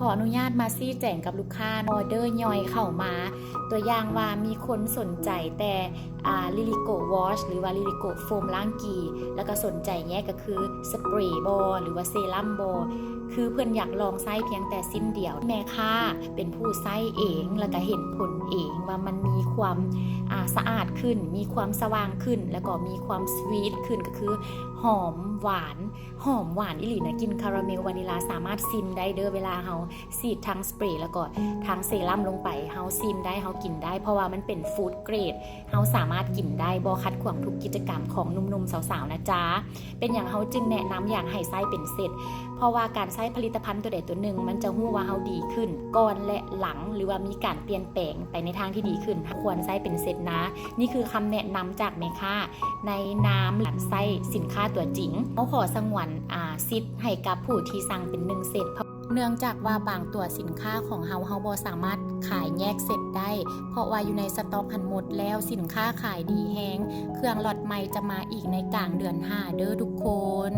ຂໍອະນຸຍາດມາຊີ້ແຈງກັບລູກຄ້າ ອອເດີຍ່ອຍເຂົ້າມາ ຕົວຢ່າງວ່າມີຄົນສົນໃຈແຕ່ ອ່າ Lilico Wash ຫຼືວ່າ Lilico Foam ລ້າງກີ່ ແລ້ວກໍສົນໃຈແຍກກໍຄືສະເປຣບໍ ຫຼືວ່າເຊຣຳບໍ ຄືເພິ່ນຢາກລອງໃຊ້ພຽງແຕ່ຊິ້ນດຽວ. ແມ່ຄ້າເປັນຜູ້ໃຊ້ເອງ ແລ້ວກໍເຫັນຜົນເອງວ່າມັນມີຄວາມ ອ່າ ສະອາດຂຶ້ນ, ມີຄວາມສະຫວ່າງຂຶ້ນ, ແລ້ວກໍມີຄວາມ sweet ຂຶ້ນ ກໍຄືຫອມຫວານ ຫອມຫວານອີ່ຫຼີນະ. ກິ່ນຄາຣາເມລ ວານິລາ ສາມາດຊິມໄດ້ເດີ້ ເວລາເຮົາສີດທັງສະເປຣ ແລ້ວກໍທັງເຊຣຳລົງໄປ ເຮົາຊິມໄດ້ ເຮົາກິນໄດ້ ເພາະວ່າມັນເປັນ food grade ເຮົາສາມາດກິນໄດ້ ບໍ່ຂັດຂວາງທຸກກິດຈະກຳຂອງໜຸ່ມໆ ສາວໆ ນະຈ໊ະ. ເປັນຫຍັງເຮົາຈຶ່ງແນະນຳຢາກໃຫ້ໃຊ້ເປັນເຊັດ? ເພາະວ່າການໃຊ້ຜະລິດຕະພັນຕົວໃດຕົວໜຶ່ງ ມັນຈະຮູ້ວ່າເຮົາດີຂຶ້ນກ່ອນ ແລະ ຫຼັງ ຫຼືວ່າມີການປ່ຽນແປງໄປໃນທາງທີ່ດີຂຶ້ນ ເຮົາຄວນໃຊ້ເປັນເຊັດນະ. ນີ້ຄືຄຳແນະນຳຈາກແມ່ຄ້າໃນນາມການໃຊ້ສິນຄ້າຕົວຈິງ. ເຮົາຂໍສະຫງວນ ອາ ສິດໃຫ້ກັບຜູ້ທີ່ສັ່ງເປັນໜຶ່ງເຊັດ ເນື່ອງຈາກວ່າບາງຕົວສິນຄ້າຂອງເຮົາ ເຮົາບໍ່ສາມາດຂາຍແຍກເຊັດໄດ້ ເພາະວ່າຢູ່ໃນສະຕັອກຫັ້ນໝົດແລ້ວ. ສິນຄ້າຂາຍດີແຮງ ເຄື່ອງລັອດໃໝ່ຈະມາອີກໃນກາງເດືອນຫ້າເດີ້ທຸກຄົນ.